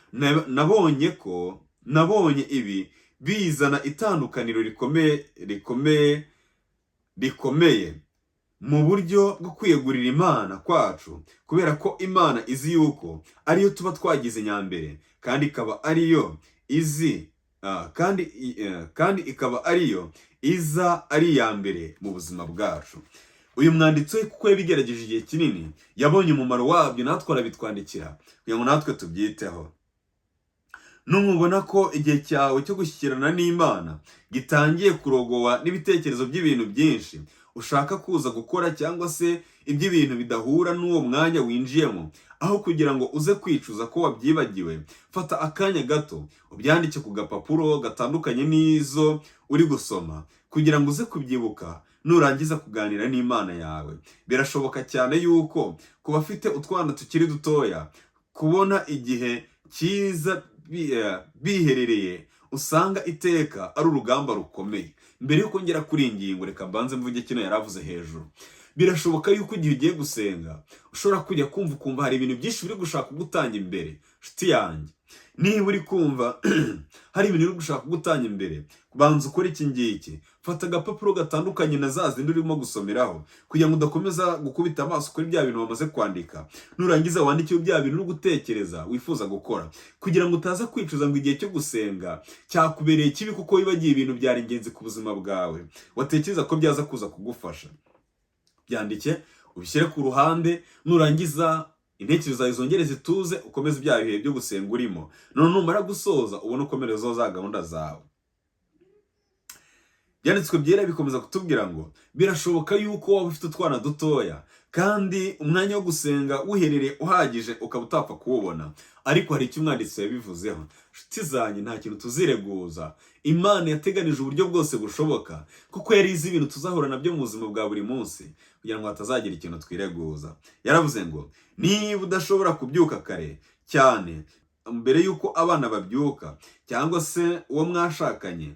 Speaker 1: nabonye ibi bizana itandukaniro rikomeye, rikomeye, rikomeye mu buryo bwo kwiyegurira Imana kwacu, kubera ko Imana izi yuko ariyo tuba twagize nyambere, kandi ikaba ariyo izi kandi ikaba ariyo iza ari iya mbere mu buzima bwacu. Uyu mwanditsi we, kuko yabigerageje igihe kinini, yabonye umumaro wabyo, natwe arabitwandikira kugira ngo natwe tubyiteho. Numubona ko igihe cyawe cyo gushyikirana n'Imana gitangiye kurogowa n'ibitekerezo by'ibintu byinshi, ushaka kuza gukora cyangwa se iby'ibintu bidahura n'uwo mwanya winjiyemo, aho kugira ngo uze kwicuza ko wabyibagiwe, fata akanya gato ubyandike ku gapapuro gatandukanye n'izo uri gusoma kugira ngo uze kubyibuka nurangiza kuganira n'Imana yawe. Birashoboka cyane yuko ku bafite utwana tukiri dutoya, kubona igihe cyiza biherereye usanga iteka ari urugamba rukomeye. Mbere yuko ngera kuri iyi ngingo, reka mbanze mvuge kino yaravuze hejuru. Birashoboka yuko igihe ugiye gusenga ushobora kujya kumva ukumva hari ibintu byinshi biri gushaka kugutanga imbere. Nshuti yanjye, niba uri kumva hari ibintu biri gushaka kugutanga imbere, banza ukore iki ngiki: fata agapapuro gatandukanye na za zindi urimo gusomeraho, kugira ngo udakomeza gukubita amaso kuri bya bintu wamaze kwandika. Nurangiza wandike bya bintu uri gutekereza wifuza gukora, kugira ngo utaza kwicuza ngo igihe cyo gusenga cyakubereye kibi kuko wibagiwe ibintu byari ingenzi ku buzima bwawe watekereza ko byaza kuza kugufasha. Byandike, ubishyire ku ruhande. Nurangiza intekerezo zawe zongere zituze, ukomeze bya bihe byo gusenga urimo. None numara gusoza, ubone ukomerezaho za gahunda zawe. Byanditswe byera bikomeza kutubwira ngo birashoboka yuko waba ufite utwana dutoya kandi umwanya wo gusenga wuherereye uhagije ukaba utapfa kuwubona, ariko hari icyo umwanditsi yabivuzeho. Nshuti zanjye, nta kintu tuzireguza. Imana yateganije uburyo bwose bushoboka kuko yari izi ibintu tuzahura nabyo mu buzima bwa buri munsi, kugira ngo hatazagira ikintu twireguza. Yaravuze ngo niba udashobora kubyuka kare cyane mbere y'uko abana babyuka, cyangwa se uwo mwashakanye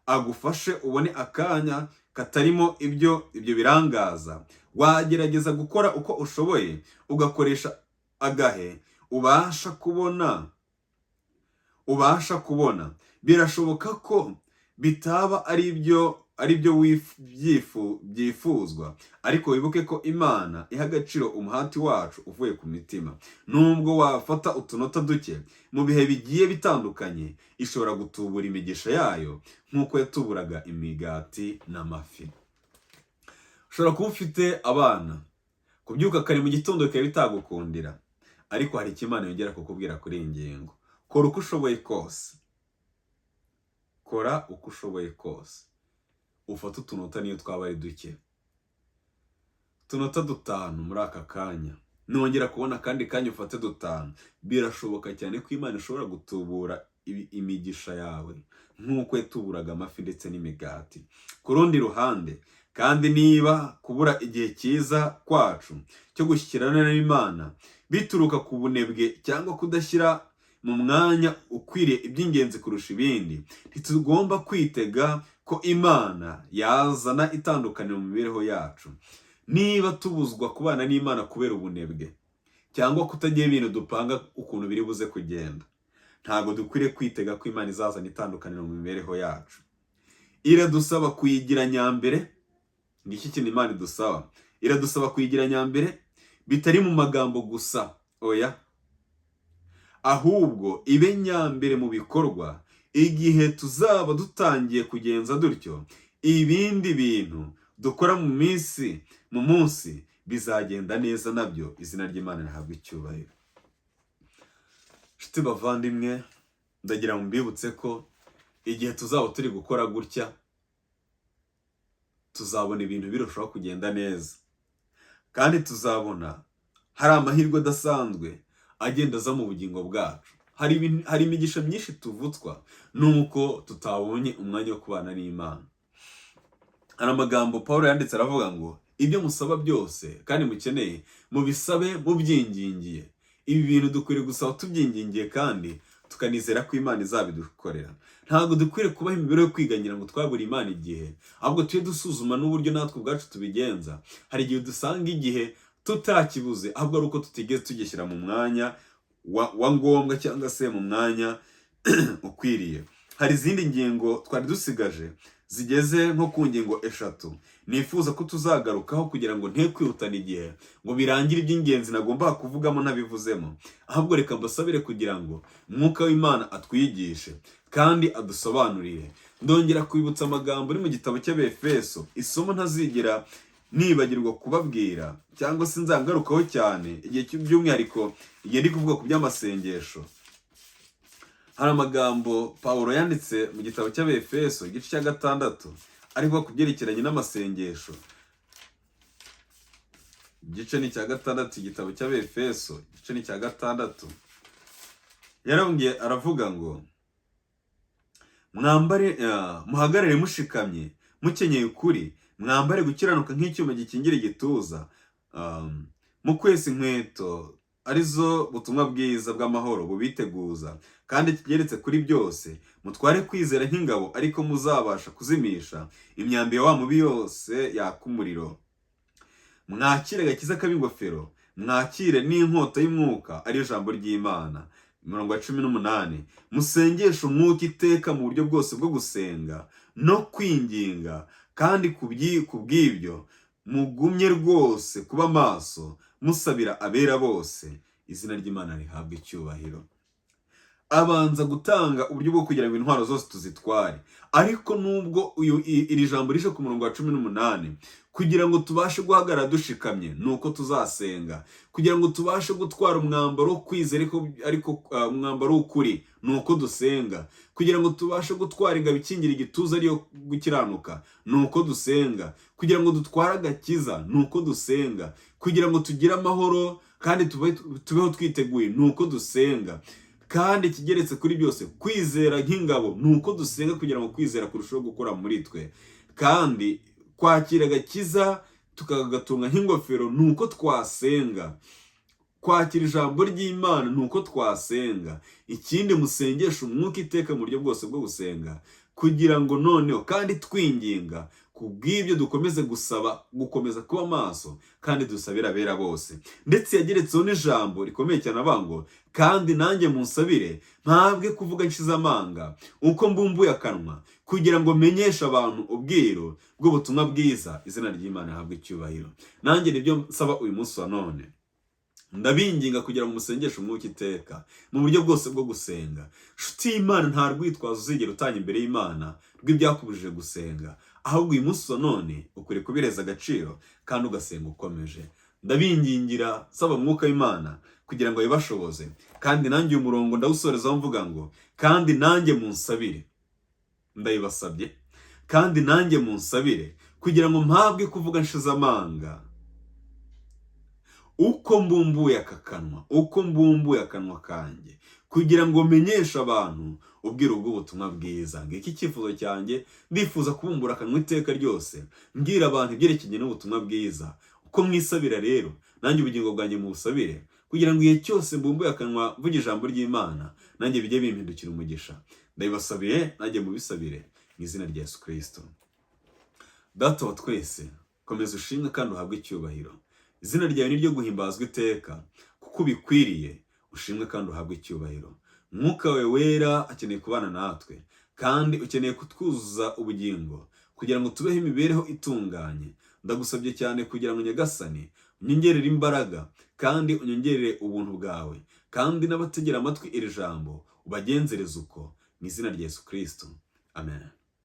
Speaker 1: agufashe ubone akanya katarimo ibyo birangaza, wagerageza gukora uko ushoboye ugakoresha agahe ubasha kubona. Birashoboka ko bitaba ari byo byifuzwa, ariko wibuke ko Imana iha agaciro umuhati wacu uvuye ku mitima. Nubwo wafata utunota duke mu bihe bigiye bitandukanye, ishobora gutubura imigisha yayo nk'uko yatuburaga imigati n'amafi. Ushobora kuba ufite abana, kubyuka kare mu gitondo bikaba bitagukundira, ariko hari icyo Imana yongera kukubwira kuri iyi ngingo: kora uko ushoboye kose, kora uko ushoboye kose, ufate utunota niyo twaba ari duke, utunota 5 muri aka kanya. Nongera kubona akandi kanya, ufate 5. Birashoboka cyane ko Imana ishobora gutubura imigisha yawe nk'uko yatuburaga amafi ndetse n'imigati. Ku rundi ruhande kandi, niba kubura igihe cyiza kwacu cyo gushyikirana n'Imana bituruka ku bunebwe cyangwa kudashyira mu mwanya ukwiriye iby'ingenzi kurusha ibindi, ntitugomba kwitega ko Imana yazana itandukaniro mu mibereho yacu. Niba tubuzwa kubana n'Imana kubera ubunebwe cyangwa kutagira ibintu dupanga ukuntu biri buze kugenda, ntabwo dukwiriye kwitega ko Imana izazana itandukaniro mu mibereho yacu. Iradusaba kuyigira nyambere. Ngiki kintu Imana idusaba: iradusaba kuyigira nyambere, bitari mu magambo gusa, oya, ahubwo ibe nyambere mu bikorwa. Igihe tuzaba dutangiye kugenza dutyo, ibindi bintu dukora mu munsi bizagenda neza nabyo. Izina ry'Imana rihabwa icyubahiro. Nshuti bavandimwe, ndagira ngo mbibutse ko igihe tuzaba turi gukora gutya, tuzabona ibintu birushaho kugenda neza, kandi tuzabona hari amahirwe adasanzwe agenda aza mu bugingo bwacu. Hari imigisha myinshi tuvutswa nuko tutabonye umwanya wo kubana n'Imana. Hari amagambo Paul yanditse, aravuga ngo ibyo musaba byose kandi mukeneye, mubisabe mubyingingiye. Ibi bintu dukwiriye gusaba tubyingingiye kandi tukanizera ko Imana izabidukorera. Ntabwo dukwiriye kubaho imibereho yo kwiganyira ngo twabura Imana igihe, ahubwo tujye dusuzuma n'uburyo natwe ubwacu tubigenza. Hari igihe dusanga igihe tutakibuze, ahubwo ari uko tutigeze tugishyira mu mwanya wa ngombwa cyangwa se mu mwanya ukwiriye. Hari izindi ngingo twari dusigaje zigeze nko ku ngingo 3 nifuza ko tuzagarukaho, kugira ngo nte kwihutana igihe ngo birangire iby'ingenzi nagombaga kuvugamo ntabivuzemo. Ahubwo reka mbasabire kugira ngo Umwuka w'Imana atwigishe kandi adusobanurire. Ndongera kwibutsa amagambo ari mu gitabo cy'Abefeso, isomo ntazigera nibagirwa kubabwira cyangwa se nzagarukaho cyane igihe by'umwihariko igihe ndi kuvuga ku by'amasengesho. Hari amagambo Pawulo yanditse mu gitabo cy'Abefeso, igice cya 6, ariko ku byerekeranye n'amasengesho. Igice ni icya 6, igitabo cy'Abefeso, igice ni icya 6. Yarabwiye, aravuga ngo: "Mwambare, muhagarare mushikamye, mukenyeye ukuri, mwambare gukiranuka nk'icyuma gikingira igituza, mukwesa inkweto arizo butumwa bwiza bw'amahoro bubiteguza, kandi kigeretse kuri byose mutware kwizera nk'ingabo, ariko muzabasha kuzimisha imyambi ya wa mubi yose yaka umuriro. Mwakire agakiza k'ab'ingofero, mwakire n'inkota y'umwuka, ariyo jambo ry'Imana." Umurongo wa 18: "Musengeshe umwuka iteka mu buryo bwose bwo gusenga no kwinginga, kandi ku bw'ibyo mugumye rwose kuba maso, musabira abera bose." Izina ry'Imana rihabwa icyubahiro. Abanza gutanga uburyo bwo kugira ngo intwaro zose tuzitware. Ariko nubwo iri jambo rije ku murongo wa 18, kugira ngo tubashe guhagarara dushikamye ni uko tuzasenga. Kugira ngo tubashe gutwara umwambaro wo kwizera, ariko umwambaro w'ukuri, ni uko dusenga. Kugira ngo tubashe gutwara ingabo ikingira igituza, ariyo gukiranuka, ni uko dusenga. Kugira ngo dutware agakiza, ni uko dusenga. Kugira ngo tugire amahoro kandi tubeho twiteguye, ni uko dusenga. Kandi ikigeretse kuri byose, kwizera nk'ingabo, ni uko dusenga kugira ngo kwizera kurusheho gukora muri twe. Kandi kwakira agakiza tukagatunga nk'ingofero, ni uko twasenga. Kwakira ijambo ry'Imana, ni uko twasenga. Ikindi, musengesha umwuka iteka mu buryo bwose bwo gusenga, kugira ngo noneho kandi twinginga, ku bw'ibyo dukomeze gusaba gukomeza kuba maso, kandi dusabira abera bose. Ndetse yageretseho n'ijambo rikomeye cyane, avuga ngo: "Kandi nanjye munsabire ntabwe kuvuga nshize amanga uko mbumbuye akanwa, kugira ngo menyeshe abantu ubwiru bw'ubutumwa bwiza." Izina ry'Imana rihabwe icyubahiro. Nanjye nibyo nsaba uyu munsi wa none. Ndabinginga kugira ngo musengeshe umwuka iteka mu buryo bwose bwo gusenga. Nshuti y'Imana, nta rwitwazo uzigera utanga imbere y'Imana rw'ibyakubujije gusenga. Ahubwo uyu munsi wa none ukwiriye kubireza agaciro kandi ugasenga ukomeje. Ndabingingira, saba umwuka w'Imana kugira ngo abibashoboze. Kandi nanjye uyu murongo ndawusorezaho mvuga ngo: "Kandi nanjye munsabire." Ndabibasabye, kandi nanjye munsabire kugira ngo mpabwe kuvuga nshize amanga uko mbumbuye aka kanwa, uko mbumbuye akanwa kanjye, kugira ngo menyeshe abantu ubwiru bw'ubutumwa bwiza. Ngiki icyifuzo cyanjye: ndifuza kubumbura akanwa iteka ryose mbwira abantu ibyerekeranye n'ubutumwa bwiza. Uko mwisabira rero, nanjye ubugingo bwanjye mubusabire, kugira ngo igihe cyose mbumbuye akanwa mvuga ijambo ry'Imana, nanjye bijye bimpindukira umugisha. Ndabibasabiye, nanjye mubisabire, mu izina rya Yesu Kirisito. Data wa twese, komeza ushimwe kandi uhabwe icyubahiro. Izina ryawe ni ryo guhimbazwa iteka, kuko ubikwiriye. Ushimwe kandi uhabwe icyubahiro. Mwuka wawe Wera akeneye kubana natwe, kandi ukeneye kutwuzuza ubugingo kugira ngo tubeho imibereho itunganye. Ndagusabye cyane kugira ngo, Nyagasani, unyongerere imbaraga kandi unyongerere ubuntu bwawe, kandi n'abategera amatwi iri jambo ubagenzereze uko, mu izina rya Yesu Kirisito, amen.